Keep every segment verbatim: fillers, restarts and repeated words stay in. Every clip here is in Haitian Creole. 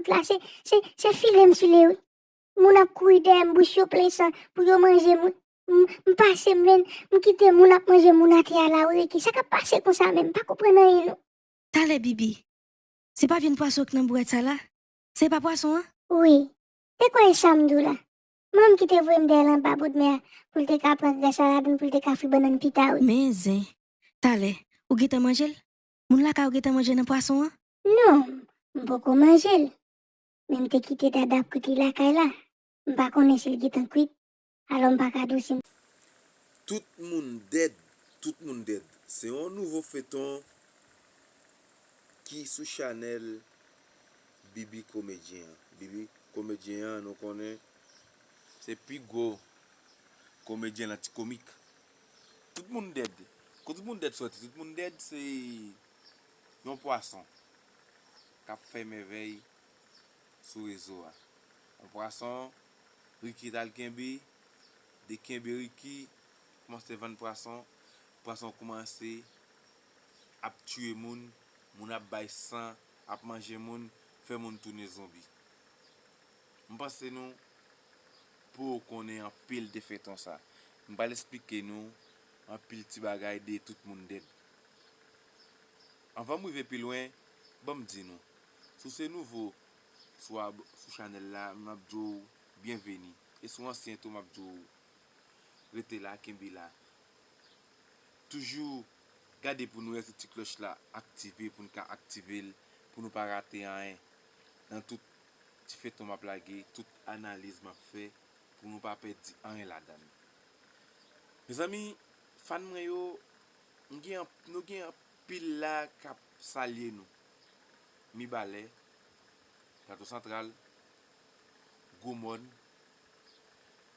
tout la, se, se, se file m file wi. Moun ap kouri dèyè m, bouch yo plen san, pou yo manje moun. M, m pase, m vin, m kite moun ap manje moun atè a la, wi, Ricky. Sa k ap pase konsa menm? M pa konprann anyen, non. Talè, Bibi. Se pa vyann pwason k nan bwèt sa la? Se pa pwason an? Wi. Te kwè e sa m di w la. Manman m ki te voye m dèyè l anba bout mè a pou l te ka pran gras la ladann pou l te ka fri bannann pita, wi. Men zen. Talè, ou gentan manje l? Moun lakay ou gentan manje nan pwason an? Non, m poko manje l. Men m te kite Dada ap kwit li lakay la. M pa konnen si l gentan kwit. Alò m pa ka di w si m. Tout moun dèd, tout moun dèd. Se yon nouvo feton ki sou chanèl Bibi Komedyen an. Bibi Komedyen an, nou konnen se pi gwo komedyen nan ti komik. Tout moun dèd. Kote tout moun dèd soti? Tout moun dèd se yon pwason k ap fè mèvèy sou rezo a. Yon pwason, Ricky t al kenbe, de kenbe Ricky, kòmanse vann pwason, pwason kòmanse ap tiye moun, moun ap bay san, ap manje moun, fè moun tounen zonbi. M panse nou poko konnen anpil de feton sa. M pral esplike nou anpil ti bagay de tout moun dèd. Anvan m rive pi lwen, ban m di nou, si w se nouvo sou ab- sou chanèl la, m ap di w byenveni. E si w ansyen tou, m ap di w rete la, kenbe la. Toujou gade pou nou wè si ti klòch la aktive, pou n ka aktive l, pou nou pa rate anyen nan tout ti feton m ap lage, tout analiz m ap fè, pou nou pa pèdi anyen ladan l. Mezanmi, fan mwen yo, m gen anp- nou gen anpil la k ap salye nou. Mibalè, Plato Santral, Gwomòn,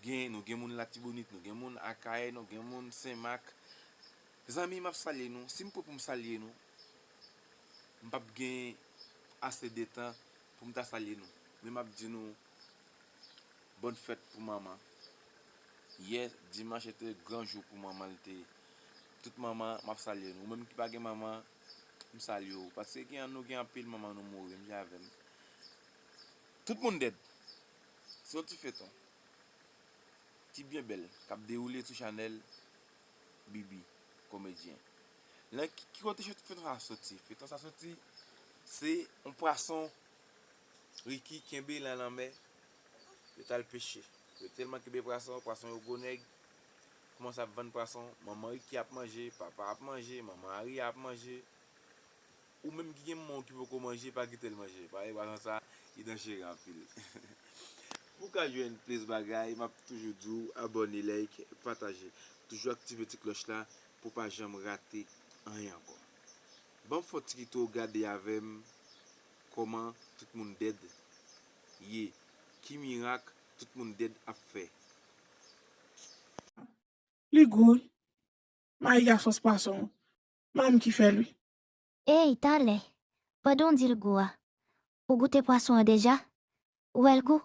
gen, nou gen moun Latibonit, nou gen moun Akayè, nou gen moun Senmak. Zanmi, m ap salye nou. Si m pran pou m salye nou, m p ap gen ase de tan pou m ta salye nou. Men m ap di nou, bòn fèt pou manman. Yè, dimanch, se te gran jou pou manman, l te. Tout manman, m ap salye nou. Ou menm ki pa gen manman, m salye w. Paske gen, nou gen anpil manman nou mouri, menm jan avè m. Tout moun dèd. Se yon ti feton ki byen bèl, k ap dewoule sou chanèl Bibi Komedyen. Nan ki, ki kote feton sa soti? Feton sa soti, se yon pwason Ricky kenbe nan lanmè, yo t al peche. Yo tèlman kenbe pwason, pwason yo gwo nèg, kòmanse ap vann pwason, manman Ricky ap manje, papa ap manje, manman Aria ap manje. Ou menm ki gen manman w ki poko manje, pa kite l manje. Paske pwason sa, li danjere anpil. Pou w ka jwenn plis bagay, m ap toujou di w abòne, like, pataje. Toujou aktive ti klòch la pou w pa janm rate anyen ankò. Ban m fè yon ti kite w gade avè m kòman tout moun dèd ye. Ki mirak tout moun dèd ap fè? Li gou wi. Mayi a sòs pwason an. Manman m ki fè l wi. Ey, talè, pandan w di l gou a, ou goute pwason an deja? Ou wè l gou?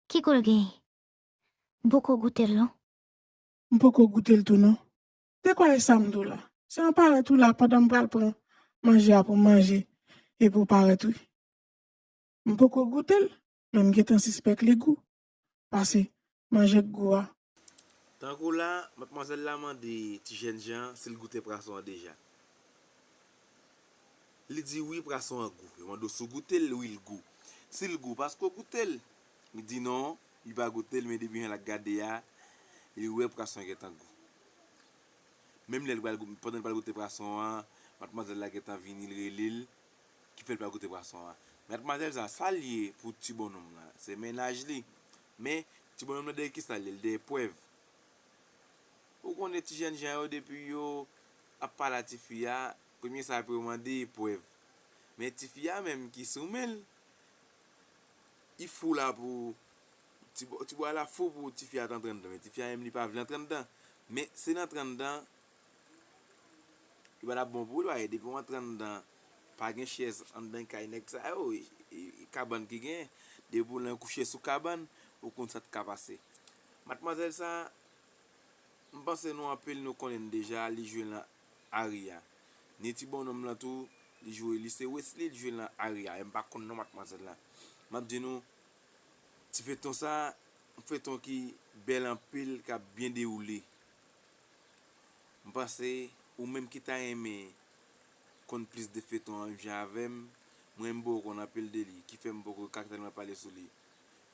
Ki gou l genyen? M poko goute l non. M poko goute l tou non. Te kwè e sa m di w la. Se yon parèt ou la pandan m pral pran manje a pou m manje epi w parèt wi. M poko goute l, men m gentan sispèk li gou. Pase, manje k gou a. Tankou la, matmwazèl la mande ti jènjan si l goute pwason an deja. Li di wi, pwason an gou. Yo mande w si w goute l, wi, l gou. Si l gou, paske w goute l? Li di non, li pa goute l, men depi jan l ap gade a, li wè pwason an gentan gou. Menm lè l pral gou- pandan l pral goute pwason an, matmwazèl la gentan vini, l rele l, ki fè l pa goute pwason an. Matmwazèl sa, sa l ye pou ti bonnonm lan? Se mennaj li. Men, ti bonnonm lan dèyè kisa l ye? L dèyè prèv. Ou konnen ti jènjan yo, depi yo ap pale a tifi a, premye sa pou yo mande, prèv. Men tifi a menm ki sou men l, li fou la pou, ti bò- ti bwa la fou pou tifi a t antre anndan, men tifi a menm li pa vle antre anndan. Men si l antre anndan, li pa t ap bon pou li, paske depi w antre anndan, pa gen chèz anndan kay nèg sa yo, e, e, e kabann ki genyen. Depi w lan kouche sou kabann, ou konn sa t ka pase. Matmwazèl sa, m panse nou anpil nou konnen l deja, li jwe lan Aria. Ni ti bonnonm lan tou, li jwe, li se Wesley, li jwe lan Aria. E m pa konn non matmwazèl la. M ap di nou, ti feyton sa, yon feyton ki bèl anpil, k ap byen dewoule. M panse, ou menm ki ta renmen konn plis de feyton an menm jan avè m, mwen m poko konn anpil de li, ki fè m poko ka tèlman pale sou li.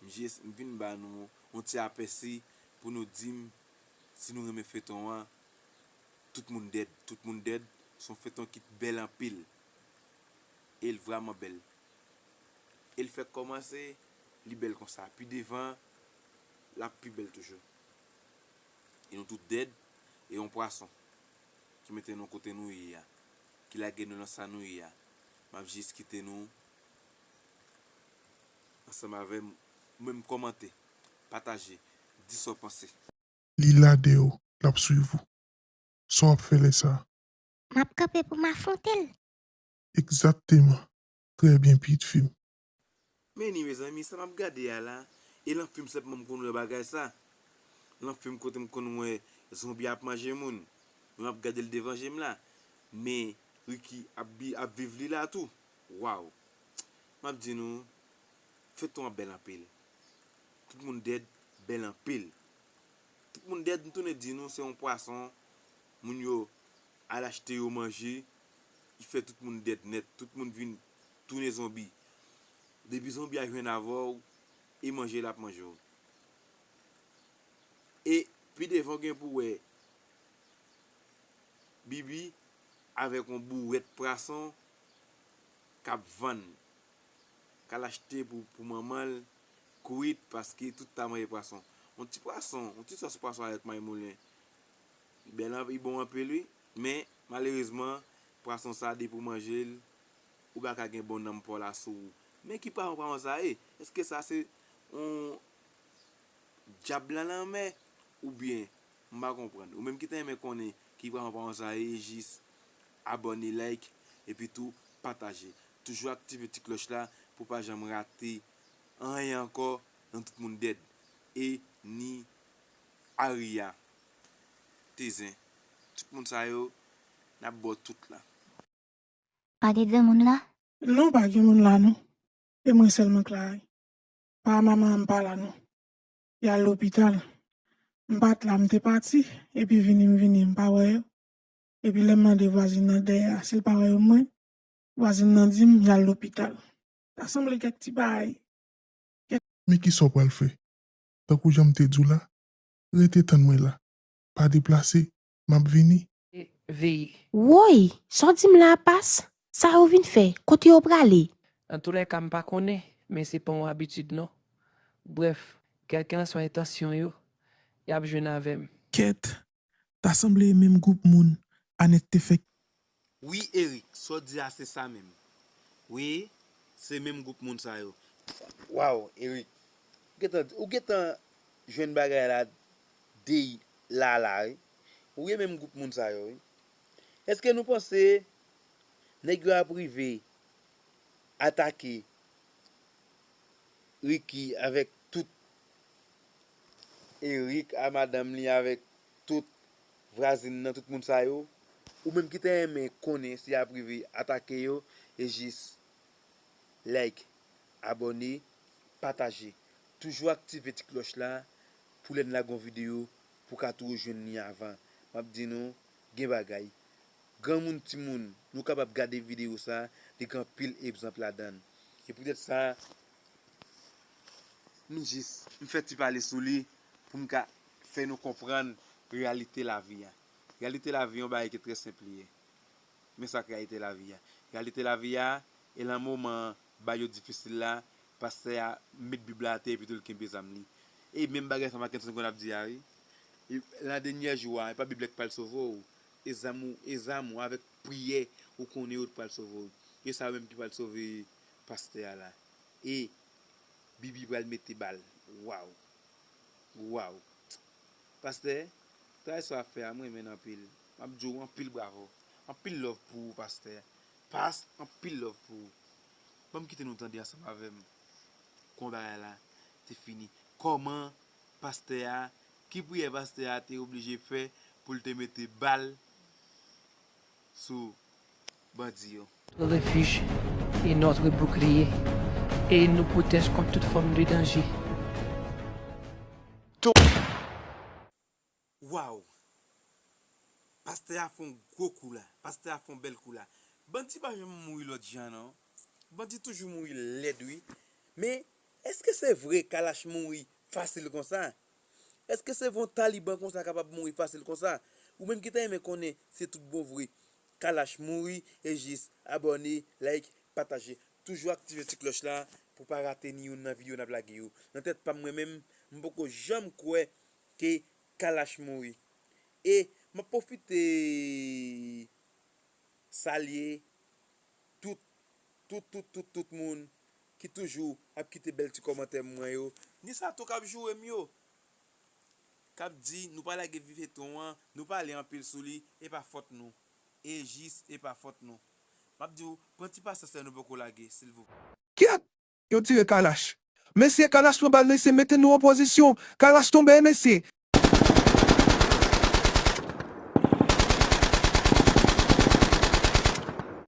M jis, m vin ba nou yon ti apèsi pou nou di m si nou renmen feyton an. Tout moun dèd, tout moun dèd, se yon feyton ki bèl anpil. E l vrèman bèl. E l fèk kòmanse, li bèl konsa. Pi devan, l ap pi bèl toujou. E nou tout dèd, e yon pwason ki mete nou kote nou ye a, ki lage nou nan sa nou ye a. M ap jis kite nou ansanm avè m, ou menm kòmante, pataje, di sa w panse. Li la dèyè w, l ap swiv ou. Sa w ap fè lè sa a? M ap kanpe pou m afwonte l. Egzakteman. Trè byen, pitit fi m. Men ni, mezanmi, sa m ap gade a la, e lan fim sèlman m konn wè bagay sa. Lan fim kote m konn wè zonbi ap manje moun. Men m ap gade l devan je m la. Men Ricky ap bi-, ap viv li la tou. Waw. M ap di nou, feyton an bèl anpil. Tout moun dèd, bèl anpil. Tout moun dèd, m tounen di nou, se yon pwason, moun yo al achte yo manje, li fè tout moun dèd nèt, tout moun vin tounen zonbi. Depi zonbi a jwenn avè w, e manje l ap manje w. E pi devan w gen pou w wè Bibi avèk yon bouwèt pwason k ap vann, k al achte pou, pou manman l kwit, paske tout ta manje pwason. Yon ti pwason, yon ti sòs pwason avèk may moulen. Li bèl an-, li bon anpil wi, men malerezman, pwason sa depi w manje l, ou pa ka gen bon nanm pa w la sou ou. Men ki pwason, pwason sa ye? Èske sa se yon dyab nan lanmè, oubyen m pa konprann. Ou menm ki ta renmen konnen ki pwason, pwason sa ye, jis abòne, like, epi tou pataje. Toujou aktive ti klòch la pou pa janm rate anyen ankò nan Tout Moun Dèd. E ni Aria, Tezen. Tout moun sa yo, n ap ba w tout la. Pa gen granmoun la? Non, pa gen moun la non. E mwen sèlman k la wi. Pa manman an m pa la non. Y al lopital. M pa t la, m te pati, epi vini m vini, m pa wè yo. Epi lè m mande vwazin nan dèyè a si l pa wè yo mwen, vwazin nan di m y al lopital. Ta sanble kèk ti bagay. Men kisa w pral fè? Tankou jan m te di w la, rete tann mwen la. Pa deplase, m ap vini. E veye. Woy! Sa w di m la a pas? Sa yo vin fè? Kote yo prale? Antoulèka, m pa konnen, men se pa yon abitid non. Brèf, kèlkenswa entansyon yo, y ap jwenn avè m. Kèt, ta sanble e menm gwoup moun Anèt te fè. Wi, Eric, sa w di a se sa menm. Wi, se menm gwoup moun sa yo. Waw, Eric, ou gentan, ou gentan jwenn bagay la dey la la wi. Ou gen menm gwoup moun sa yo wi. Èske nou panse nèg yo ap rive atake Ricky avèk tout Eric a madanm li avèk tout vwazin nan, tout moun sa yo? Ou menm ki ta renmen konnen si y ap rive atake yo, e jis like, abòne, pataje. Toujou aktive ti klòch la pou lè n lage yon videyo pou w ka toujou jwenn li avan. M ap di nou, gen bagay. Granmoun, timoun, nou kapab gade videyo sa, li gen anpil egzanp ladan l. E poutèt sa, nou jis, m fè ti pale sou li pou m ka fè nou konprann reyalite lavi a. Reyalite lavi a, yon bagay ki trè senp li ye. Men sa k reyalite lavi a. Reyalite lavi a, e lan moman bagay yo difisil la, pastè a met Bib la atè epi tou l kenbe zam li. E menm bagay sa Mackenson konn ap di a wi. E lan dènyè jou a, e pa Bib la ki pral sove w. E zam ou, e zam ou avèk priyè, ou konnen yo t pral sove w. E sa yo menm ki pral sove pastè a la. E Bibi pral mete bal. Waw. Waw. Pastè, travay sa w ap fè a, m renmen l anpil. M ap di w anpil bravo. Anpil love pou ou, pastè. Pas, anpil love pou ou. Ban m kite nou tande ansanm avè m kòman bagay la te fini. Kòman pastè a, ki priyè pastè a te oblije fè pou l te mete bal sou bandi yo. Notre refuge et notre bouclier. E nou pwotèj kont tout fòm de danje. Waw! Pastè a fè yon gwo kou la. Pastè a fè yon bèl kou la. Bandi pa janm mouri lòt jan non. Bandi toujou mouri lèd wi. Men, èske se vre Kalash mouri fasil konsa? Èske se vre yon taliban konsa kapab mouri fasil konsa? Ou menm ki ta renmen konnen se tout bon vre Kalash mouri, e jis abòne, like, pataje. Toujou aktive ti klòch la pou pa rate ni youn nan videyo n ap lage yo. Nan tèt pa m mwen menm, m poko janm kwè ke Kalash mouri. E m ap pwofite salye tout, tout, tout, tout, tout moun ki toujou ap kite bèl ti kòmantè mwen yo. Ni sa tou k ap joure m yo. K ap di nou pa lage vi fetwon an, nou pale anpil sou li, e pa fòt nou. E jis, e pa fòt nou. M ap di w, pran ti pasyans lè nou poko lage, silvouplè. Kyèt! Yo tire Kalash. Mesye, Kalash pran bal, mesye, mete nou an pozisyon. Kalash tonbe, mesye.